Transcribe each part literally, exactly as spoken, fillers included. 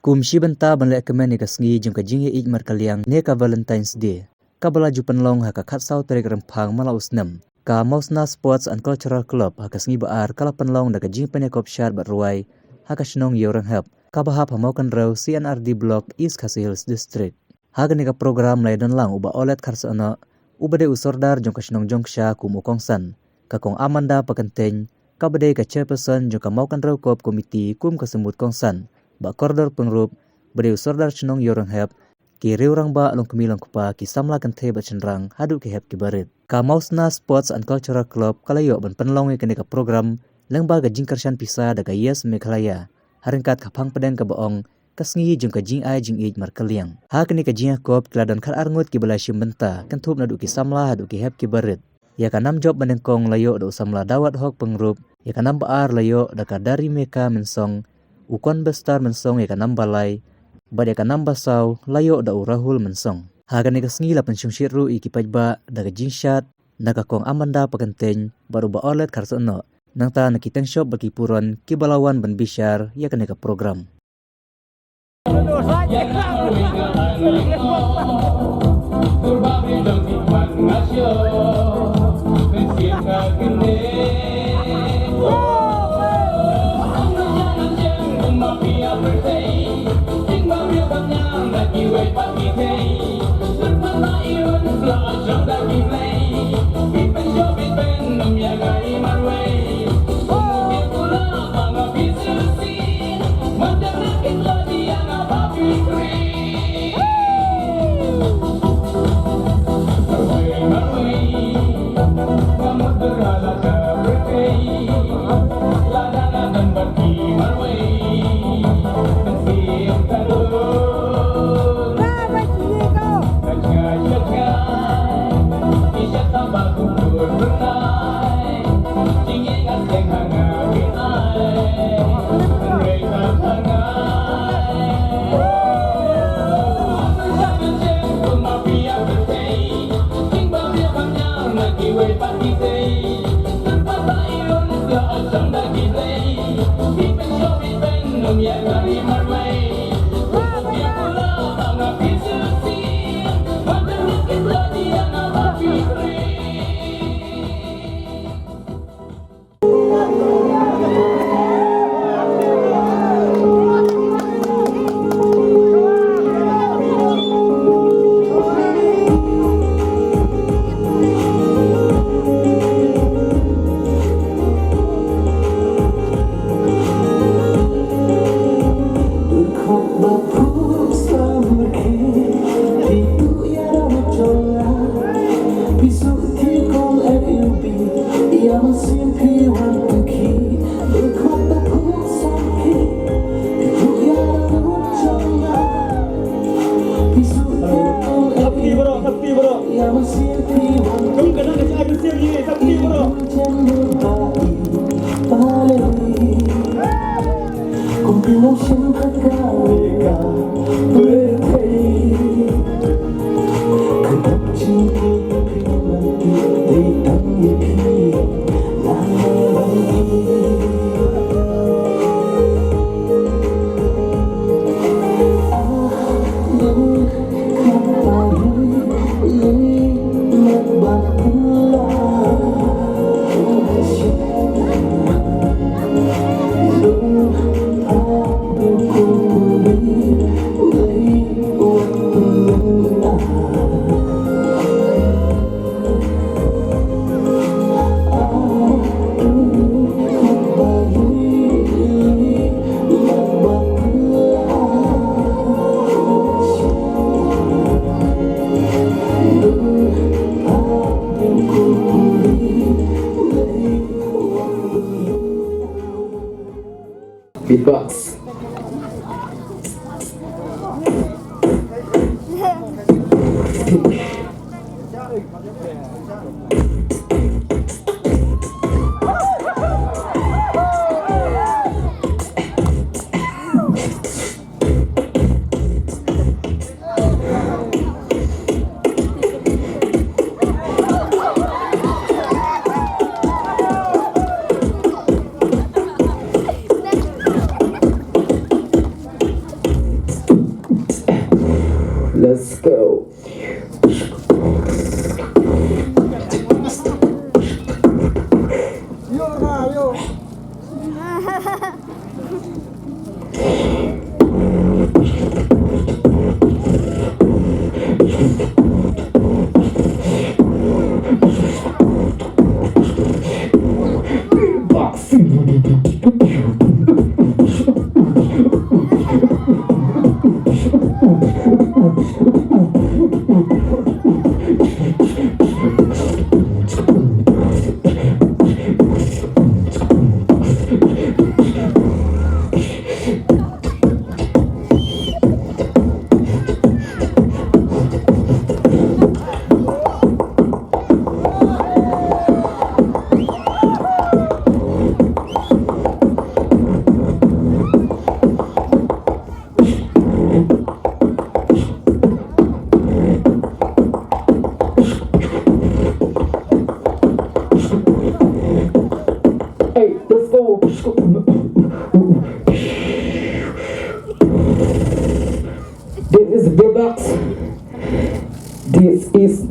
Kum shi bynta ban leh kmen ïa ka sngi jong ka jingïeit markylliang ne ka Valentine's Day, kaba la ju pynlong ha ka khatsaw tarik Rymphang man la u snem, ka Mawsna Sports and Cultural Club ha ka sngi ba ar ka la pynlong da ka jingpynïakop shad bad rwai ha ka shnong Ïewrynghep, kaba hap ha Mawkynrew, C and R D Block, East Khasi Hills District. Ha kane ka program la ïadon lang u Bah Olet Kharsohnoh, uba dei u Sordar jong ka shnong Jongksha kum u kongsan, ka Kong Amanda Pakyntein, kaba dei ka chairperson jong ka Mawkynrew Corps Committee kum ka symbood kongsan, Bah Kordor Pyngrope, ba dei u Sordar shnong Ïewrynghep, ki riew rangbah, longkmie longkpa, ki samla kynthei bad shynrang haduh ki hep ki barit. Ka Mawsna Sports and Cultural Club ka la ïoh ban pynlong ïa kane ka program lyngba ka jingkyrshan pisa da ka Yes Meghalaya, ha ryngkat ka phang pdeng kaba ong, ka sngi jong ka jingai jingïeit markylliang. Ha kane ka jingïakop ki la don khatar ngut kiba la shim bynta, kynthup naduh ki samla haduh ki hep ki barit. Ïa ka nam jop banyngkong la ïoh da u samla Dawat Hok Pyngrope, ïa ka nam ba ar la ïoh da ka Darimeka Mynsong, u Konbestar Mynsong ïa ka nam ba lai, bad ïa ka nam ba saw la ïoh da u Rahul Mynsong. Ha kane ka sngi la pynshongshit ruh ïa ki paidbah da ka jingshad na ka Kong Amanda Pakyntein bad u Bah Olet Kharsohnoh, nangta na ki tengshop bad ki puron kiba la wan ban bishar ïa kane ka program. Safety bro, safety bro. Jom ka nang ka shai ka safety bro. Beatbox.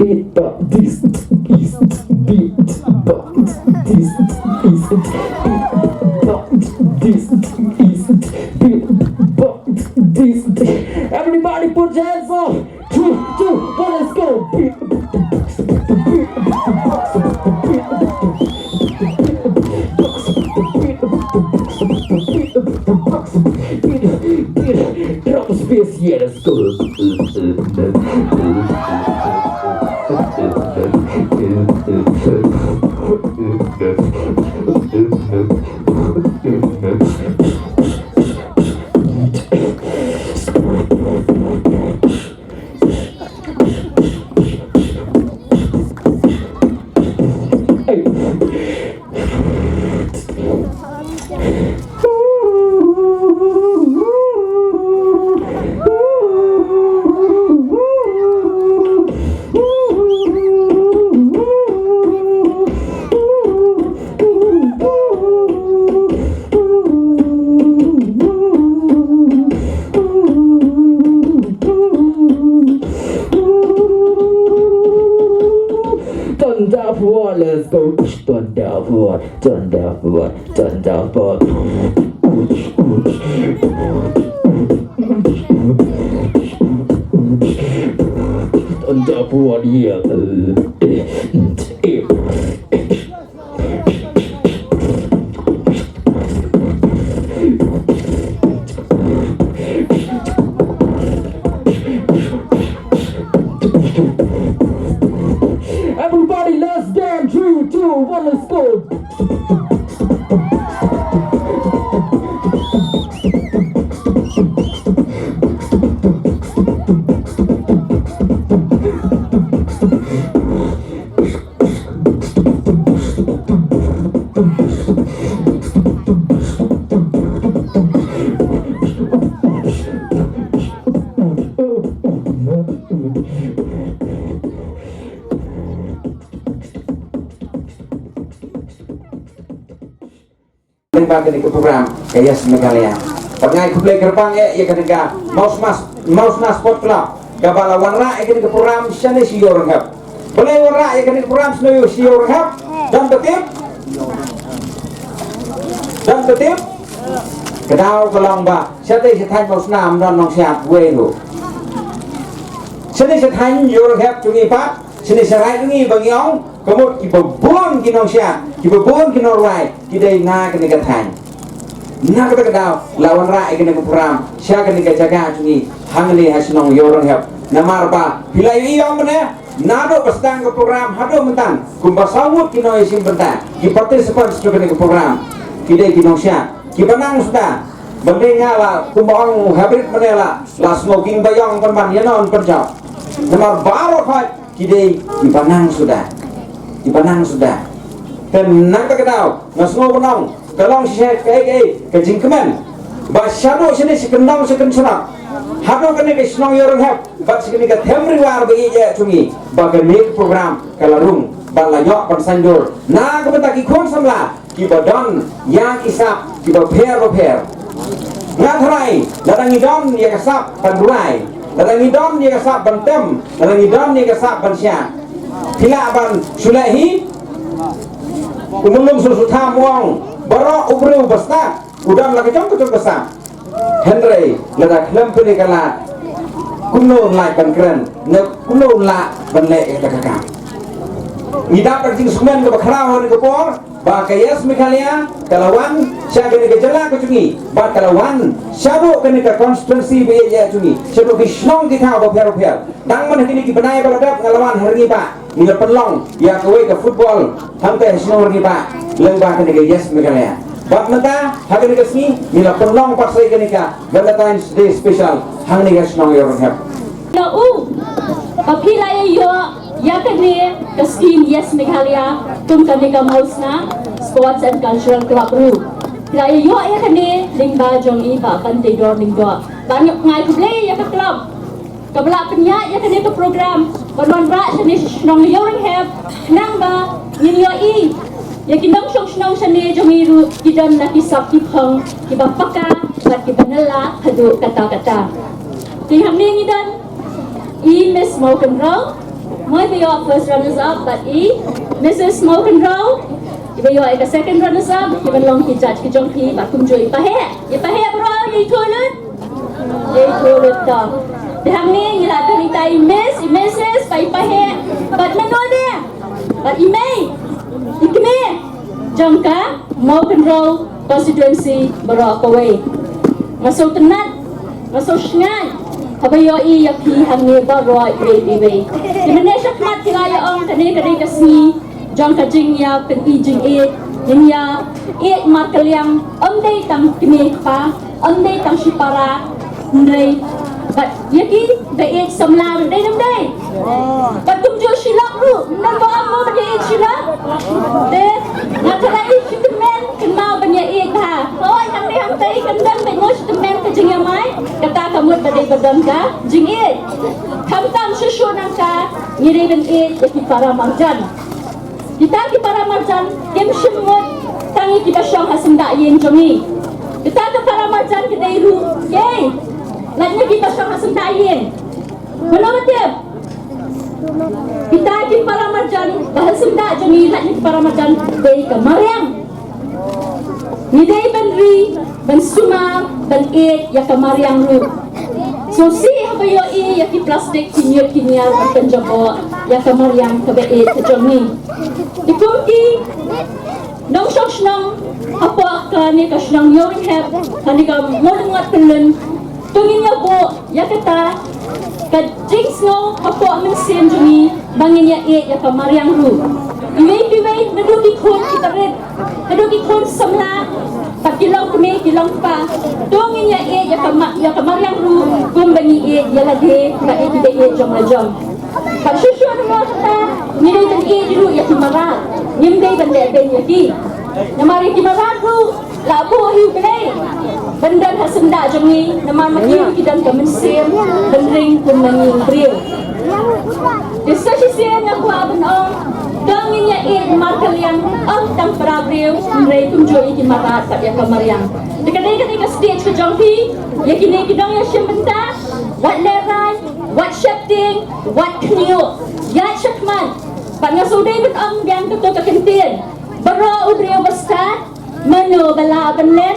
Beat, but this is beat, but this is beat, but this is beat, but this. Everybody put your hands up. Three, two, one, let's go. Beat, beat, beat, drop a space, yeah, let's go. Thunder forward, let's go. Thunder forward, thunder forward, thunder forward. Thunder forward, yeah. Everybody, let's dance. Three, two, one, let's go. Lyngba kane ka program ka Yes Meghalaya. Bad nga ai khublei kyrpang eh ïa kane ka Mawsna, Mawsna Sport Club kaba la wanrah ïa kane ka program shane sha Ïewrynghep. Balei wanrah ïa kane ka program shane sha Ïewrynghep? Don ba tip? Don ba tip? Ka daw ka long ba shatei sha thaiñ Mawsna ym don nongshad wei ruh. Shane sha thaiñ Ïewrynghep jong ngi pat, shane sha raid jong ngi ba ngi ong, ka mut kiba bun ki nongshad, kiba bun ki nongrwai ki dei na kane ka thaiñ. Na kata ka daw la wanrah ïa kane ka program sha kane ka jaka jong ngi hangne ha shnong Ïewrynghep. Namar ba phi la ïohi ïa mynne, naduh ba sdang ka program haduh mynta kumba saw ngut ki nongïashim bynta, ki participants jong kane ka program ki dei ki nongshad kiba nang suda. Balei nga la kumba ong hybrid mynne la, la sngew king ba ïong pynban ïa non pynjop. Namar baroh khoit ki dei kiba nang suda. Kiba nang suda. Te na kata ka daw nga sngew ban ong ka long shisha kaei kaei ka jingkmen ba shaduh shane sha kyndong sha kynshnong, haduh kane ka shnong Ïewrynghep bad sha kane ka them Ri War ba ïeit jong ngi, ba kane ka program ka la rung bad la ïoh ban saiñdur na ka bynta ki khun samla kiba don ïa ki sap kiba pher ba pher. Nga tharai lada ngi don ïa ka sap ban duwai, lada ngi don ïa ka sap ban tem, lada ngi don ïa ka sap ban shad, phi lah ban shu leh hi. U Myllung Soso Tham u ong, baroh u briew ba stad u don la ka jong ka jong ka sap. Hynrei lada khlem pynlong ka lad, kumno un lah ban kren ne kumno un lah ban leh ïa kata ka kam? Ngi dap ka jingsngew kaba khraw ha kane ka por ba ka Yes Meghalaya ka la wan sha kane ka jylla ka jong ngi bad ka la wan shaduh kane ka constituency ba ïeit jong ngi, shaduh ki shnong ki thaw ba pher ba pher. Dang man ha kine ki bnai ba la dep nga la wan ha Rangiba, ngi la pynlong ïa kawei ka football hangta ha shnong Rangiba lyngba kane ka Yes Meghalaya. Bad mynta ha kane ka sngi ngi la pynlong pat sa kane ka Valentine's Day Special hangne ha shnong Ïewrynghep. Na u, ba phi la ïa ïoh ïa kane ka scheme Yes Meghalaya kum kane ka Mawsna Sports and Cultural Club ruh. Phi la ïa ïoh ïa kane lyngba jong i Bah Banteidor Lyngdoh. Bad nga ai khublei ïa ka club kaba la pynïaid ïa kane ka program ban wanrah shane sha shnong Ïewrynghep, khnang ba ngin ïohi ïa ki nongshong shnong shane jong ngi ruh ki don la ki sap ki phong kiba paka bad kiba nala haduh katta katta. Te hangne ngi don i Miss Mawkynrew, Moi ba ïoh first runners up bad i Missus Mawkynrew, iba ïoh ïa ka second runners up, ki ban long ki judge ki jong phi bad kumjuh i Paheh. I Paheh baroh, ïa ithuh lut. Ïa ithuh lut to. Te hangne ngi la don ita i Miss, i Missus, bad i Paheh, bad mano de, bad i mei, i kmie jong ka Mawkynrew constituency baroh kawei. Nga sngewtynnat, nga sngewsngaiñ haba ïohi ïa phi hangne baroh iwei pa iwei. Te mynne shakhmat phi la ïa ong kane ka dei ka sngi jong ka jingïapyni jingïeit, ngin ïa ïeit markylliang, ym dei tang kmie kpa, ym dei tang shipara, hynrei bad ïa kiba ïeit samla ruh, dei ne ym dei? Bad kumjuh shi lok ruh, ym don ba ong mo ban ïa ïeit shi lok. Te nga tharai la ïeit shi tymmen, kynmaw ban ïa ïeit bha. Hooid, hangne hangtei kan don beit mo shi tymmen ka jingïamai, kata ka mut ba dei ba don ka jingïeit. Khamtam shuh shuh nangta, ngi dei ban ïeit ïa ki para marjan. Kita ki para marjan kim shym mut tang ïa kiba shong ha syndah ïing jong ngi. Kita ki para marjan ki dei ruh, ei, lait na kiba shong ha syndah ïing. Mano ba tip? Kita ki para marjan ba ha syndah jong ngi, lait na ki para marjan, dei ka mariang. Ngi dei ban ri, ban sumar, ban ïeit ïa ka mariang ruh. Sngewsih haba ïohi ïa ki plastik, ki ñiut ki ñiar ban pynjaboh ïa ka mariang kaba ïeit ka jong ngi. Te kum ki nongshong shnong hapoh kane ka shnong Ïewrynghep, kane ka Mawlyngngot Pyllun, to ngin ïa buh ïa kata ka jingsngew hapoh mynsiem jong ngi ba ngin ïa ïeit ïa ka mariang ruh. Iwei pa iwei, naduh ki khun kiba rit, naduh ki khun samla, bad ki long kmie ki long kpa, to ngin ïa ïeit ïa ka ma-, ïa ka mariang ruh kumba ngi ïeit ïa lade bad ïa kiba ïeit jong la jong. Bad shuh shuh namar kata, ngi dei ban ïeit ruh ïa ki mrad, ngim dei ban lehbeiñ ïa ki. Namar ïa ki mrad ruh la buh hi u Blei ban don ha syndah jong ngi, namar ma ki ki don ka mynsiem ban ring kum ma ngi briew. Te sa shisien nga kwah ban ong, to ngin ïa ïeit markylliang, ym tang para briew, hynrei kumjuh ïa ki mrad bad ïa ka mariang. Te ka dei, ka dei ka stage ka jong phi, ïa kine ki nongïashim bynta, wat lehrain, wat sheptieng, wat khñiuh, ïaid shakhmat. Bad nga shu dei ban ong biang kato ka kyntien: Baroh u briew ba stad, mano ba lah ban len?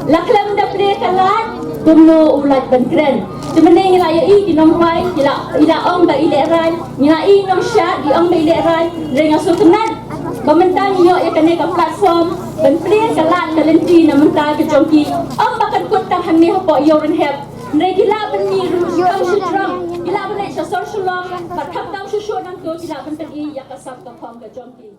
La khlem da plie ka lad, kumno u lait ban kren? Te mynne ngi la ïohi ki nongrwai ki la, i la ong ba i lehrain, ngi la i nongshad i ong ba i lehrain. Hynrei nga sngewtynnat ba mynta ngi ïoh ïa kane ka platform ban plie ka lad ka lynti na bynta ka jong ki. Ym ba kan kut tang hangne hapoh Ïewrynghep, hynrei ki lah ban mih ruh sha Shillong, ki lah ban leit sha sor Shillong, bad khamtam shuh shuh nangto ki lah ban pyni ïa ka sap ka phong ka jong ki.